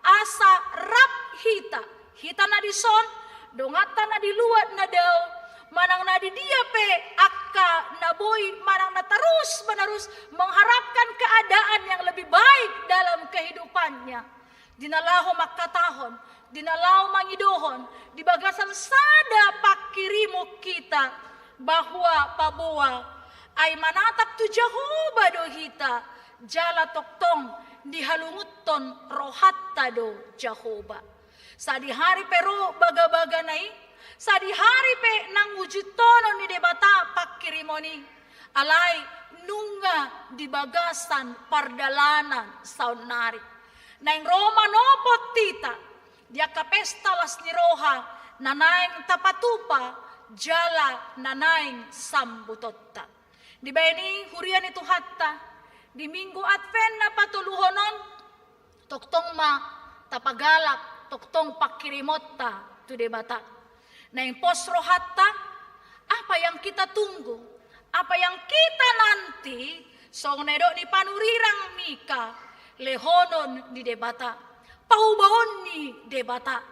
asa rap hita, hita na dison, donganta na di luat na dao, manang na di dia pe angka na boi, manang na terus-menerus mengharapkan keadaan yang lebih baik dalam kehidupannya. Di na laho mangkatahon, di na laho mangidohon, di bagasan sada panghirimon hita, bahwa paboa, ai manatap tu Jahowa do hita, jala tongtong dihalungunhon rohanta do Jahowa. Sadihari pe ro baga-bagana i, sadihari pe nang ujuntonon ni Debata panghirimon i, alai nunga di bagasan pardalanan saonnari. Naeng ro manopot hita di angka pesta las ni roha na naeng tapatupa jala na naeng sambutonta. Dibahen i huria ni Tuhanta, di Minggu Advent na patoluhon on, tongtong ma tapagalak tongtong panghirimonta tu Debata. Naeng pos rohanta, apa yang kita tunggu, apa yang kita nanti, songon na didok ni panurirang Mika, lehonon ni Debata, paubaon ni Debata,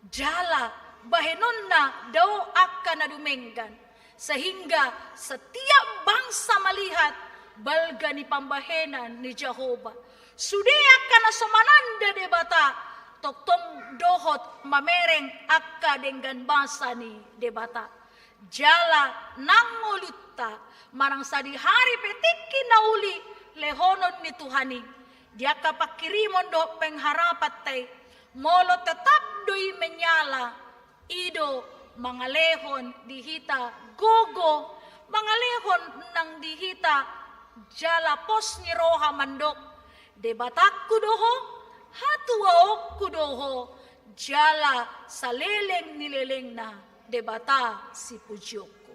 jala bahenonna dao angka na dumenggan, sehingga setiap bangsa melihat balga ni pambahenan ni Jahowa. Sude angka na so mananda Debata, tongtong dohot mamereng angka denggan basa ni Debata. Jala nang ngolunta, manang sadihari pe tingki na uli lehonon ni Tuhan i, di angka panghirimon dohot pengharapanta i, molo tetap do i menyala, i do mangalehon di hita gogo, mangalehon nang di hita jala pos ni roha mandok, Debatangku do ho, hatuaonku do ho, jala saleleng ni lelengna Debata sipujionku.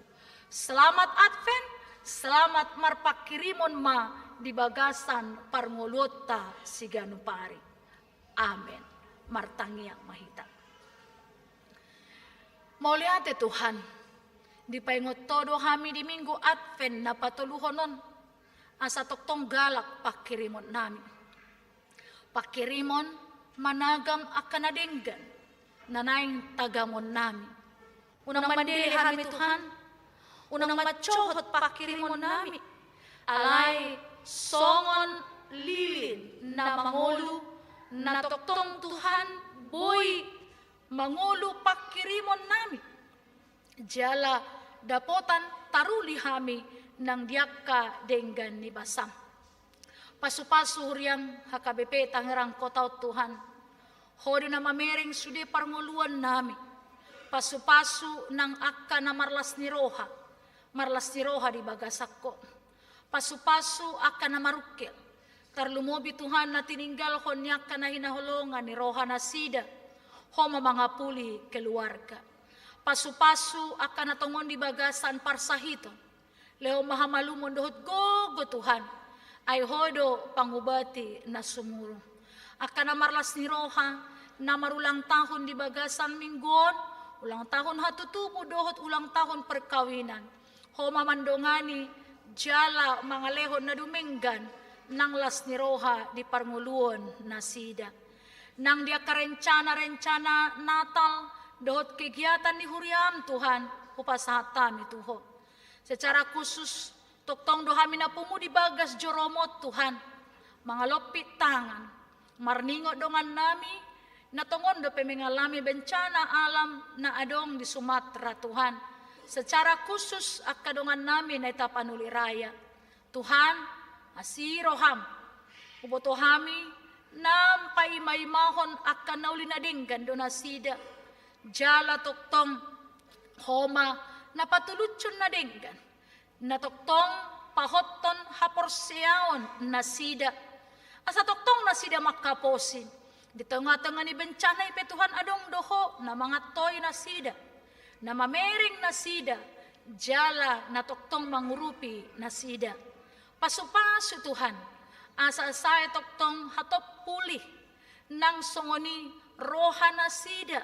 Selamat Advent, selamat marpanghirimon ma di bagasan parngoluonta siganup ari. Amen. Martangiang ma hita. Mauliate Tuhan, dipaingot Ho do hami di Minggu Advent na patoluhon on, asa tongtong galak panghirimonnami. Panghirimon managam angka na denggan, na naeng tagamonnami. Unang mandele hami Tuhan, unang mancohot panghirimonnami, alai songon lilin na mangolu, na tongtong Tuhan boi mangolu panghirimonnami. Jala dapotan taruli hami nang di angka denggan ni basam. Pasupasu huriam H K B P Tangerang Kota on Tuhan. Ho do na mamereng sude parngoluonnami. Pasupasu nang angka na marlas ni roha, marlas ni roha di bagasan Ho. Pasupasu angka na marungkil, tarlumobi Tuhan na tininggalhon ni angka na hinaholongan ni rohanasida. Ho ma mangapuli keluarga. Pasupasu angka na tongon di bagasan parsahiton. Lehon ma hamalumon dohot gogo Tuhan, ai Ho do pangubati na sumurung. Angka na marlas ni roha, na marulang tahun di bagasan minggu on, ulang tahun hatutubu dohot ulang tahun perkawinan. Ho ma mandongani jala mangalehon na dumenggan nang las ni roha di parngoluon nasida. Nang di angka rencana-rencana Natal dohot kegiatan ni huriaM, Tuhan, hupasahat hami tu Ho. Secara khusus, tongtong do hami na pungu di bagas joroMon, Tuhan, mangalompit tangan, marningot dongannami, na tongon dope mengalami bencana alam na adong di Sumatera, Tuhan. Secara khusus, angka dongannami na di Tapanuli Raya. Tuhan, asi rohaM. Huboto hami, na paima-imahon angka na uli na denggan do nasida. Jala tongtong Ho ma na patulushon na denggan, na tongtong pahothon haporseaon nasida. Asa tongtong nasida manghaposi di tonga-tonga ni bencana i pe, Tuhan, adong do Ho na mangantoi nasida, na mamereng nasida, jala na tongtong mangurupi nasida. Pasu-pasu, Tuhan, asa sae tongtong hatop pulih, nang songon i roha nasida,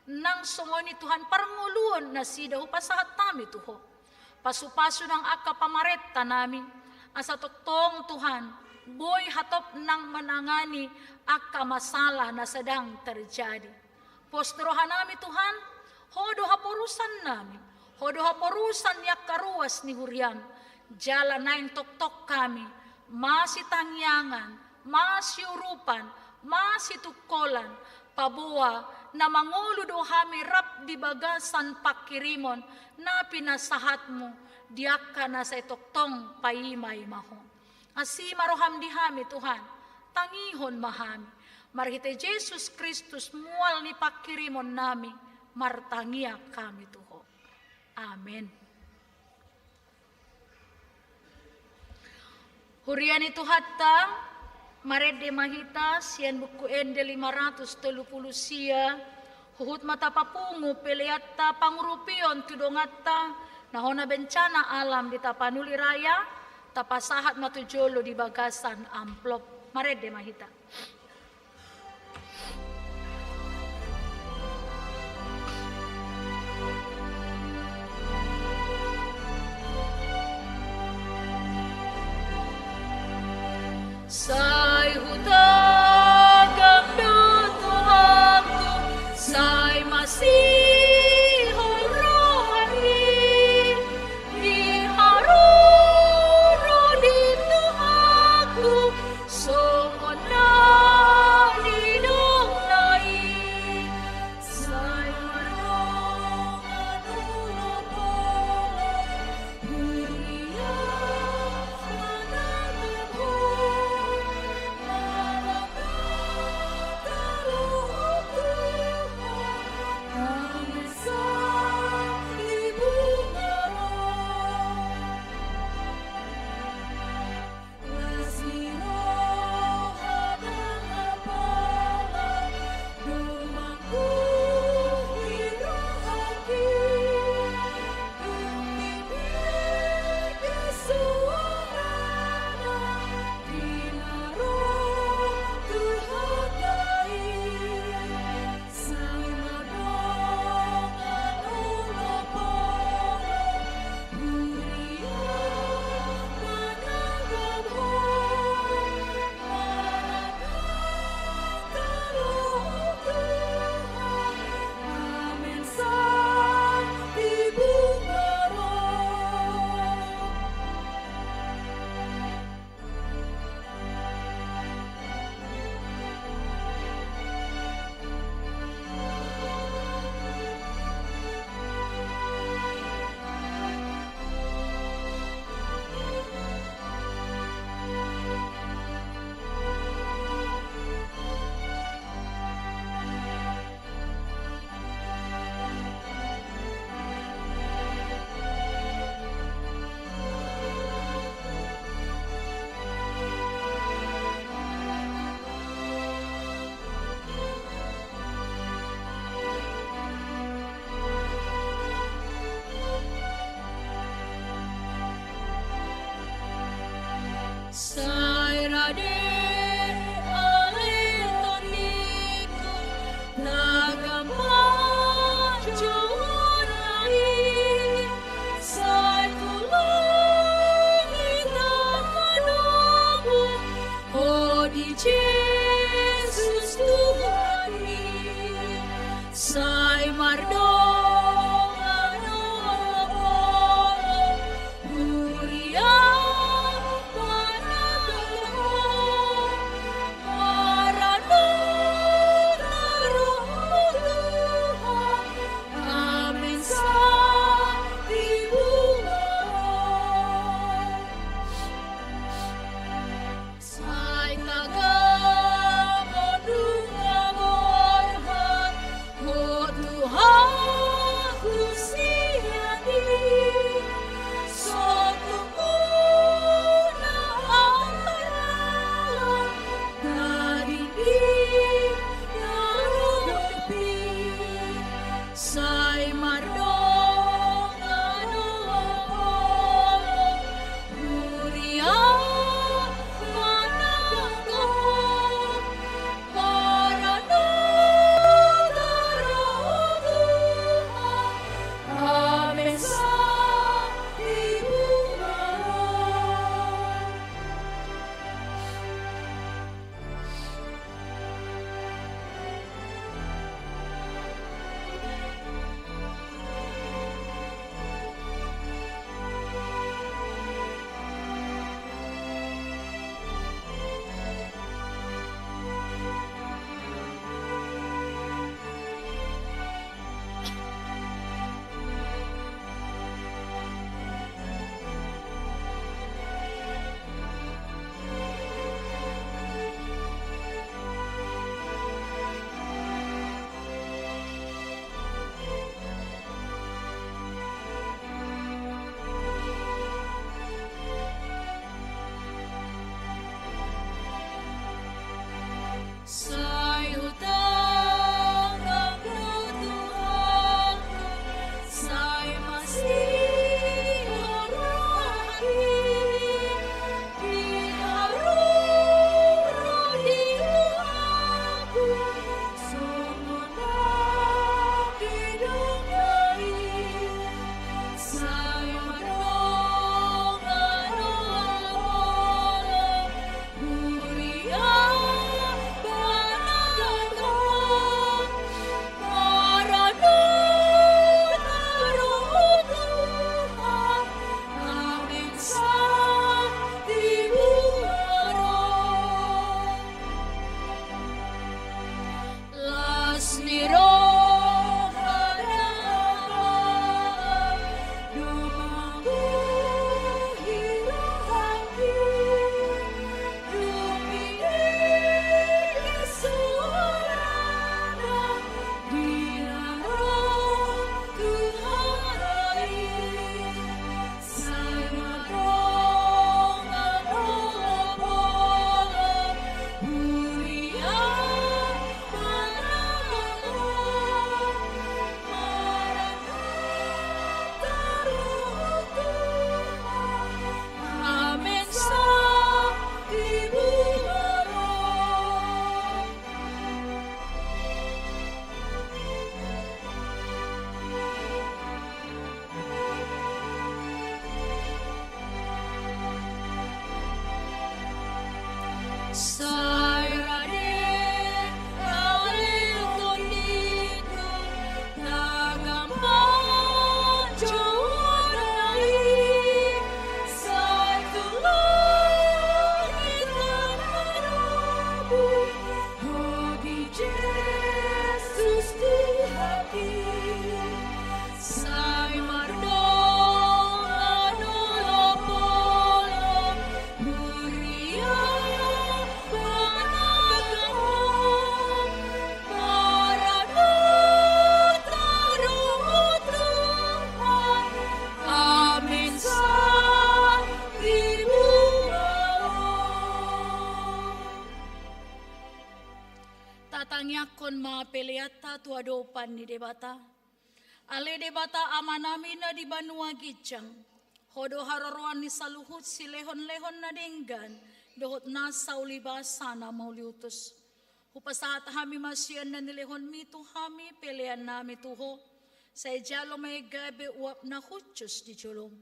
nang songon i, Tuhan, parngoluon nasida hupasahat hami tu Ho. Pasu-pasu nang angka pamarentanami, asa tongtong, Tuhan, boi hatop nang manangani angka masalah na sedang terjadi. Pos ni rohanami, Tuhan, Ho do haporusannami, Ho do haporusan ni angka ruas ni huriaM, jala naeng tongtong hami masitangiangan, masiurupan, masitungkolan, paboa na mangolu do hami rap di bagasan panghirimon na pinasahatMu di angka na sai tongtong paima-imahon. Asi ma rohaM di hami, Tuhan, tangihon ma hami. Marhite Jesus Kristus, mual ni panghirimonnami, martangiang hami tu Ho. Amen. Huria ni Tuhanta, marende ma hita sian Buku Ende lima ratus tolu pulu sia, huhut ma tapapungu peleanta pangurupion tu donganta na hona bencana alam di Tapanuli Raya, tapasahat ma tu jolo di bagasan amplop. Marende ma hita. Sai hutagam do Tuhanku, sai masihol rohangki, di haroro di Tuhanku, songon na nidokna i. Sai mardongan olopolop, huria manangihon Ho, marangkup taluhut Tuhan, na masa di bunga ro. Sai rade ale tondingku, na gabe joro ni, sai tulung hita manomu. ma peleanta tu adopan ni Debata. Ale Debata Amanami na di banua ginjang, Ho do haroroan ni saluhut silehonlehon na denggan dohot na saulibasa na mauliutus. Hupasahat hami ma sian na nilehonMi tu hami peleannami tu Ho. Sai jalo ma i gabe uap na hushus di joloM.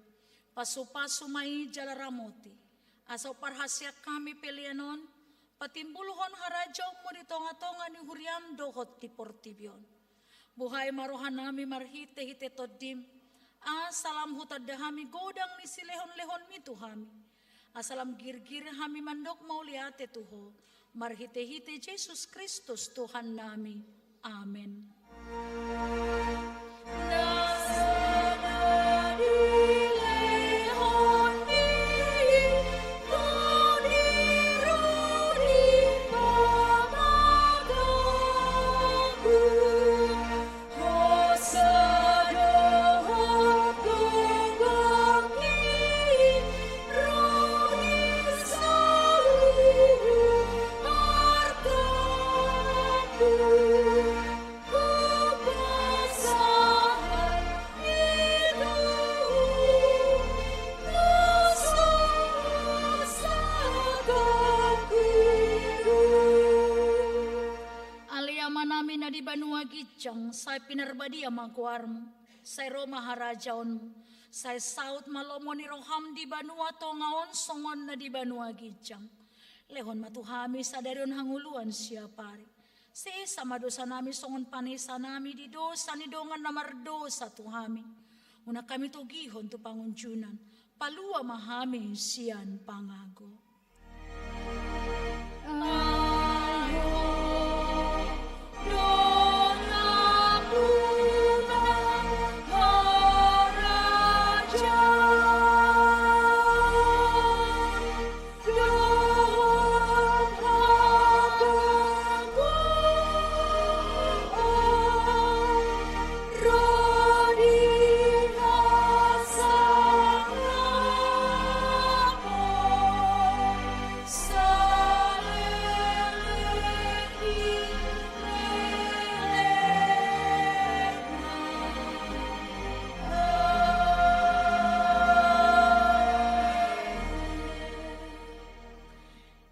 Pasupasu ma i jala ramoti, asa umparhaseang hami pelean on patimbulhon harajaonMu di tongatonga ni huriaM dohot di portibi on. Buhai ma rohanami marhitehite TondiM, asa lam hutanda hami godang ni silehonlehonMi tu hami, asa lam girgir hami mandok mauliate tu Ho, marhitehite Jesus Kristus Tuhannami. Amen. Ale Amanami na di banua ginjang, sai pinarbadia ma goarMu, sai ro ma harajaonMu, sai saut ma lomo ni rohaM di banua tonga on songon na di banua ginjang. Lehon ma tu hami sadari on hangoluan siapari. Sesa ma dosanami songon panesanami di dosa ni dongan na mardosa tu hami. Unang hami togihon tu pangunjunan, palua ma hami sian pangago.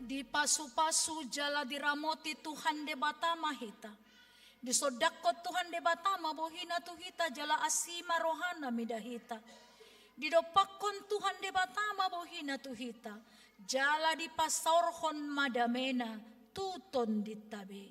Dipasupasu jala diramoti Tuhan Debata ma hita. Disondangkon Tuhan Debata ma bohiNa tu hita jala asi ma rohaNa mida hita. Didompakkon Tuhan Debata ma bohiNa tu hita jala dipasaorhon ma dameNa tu tondinta be.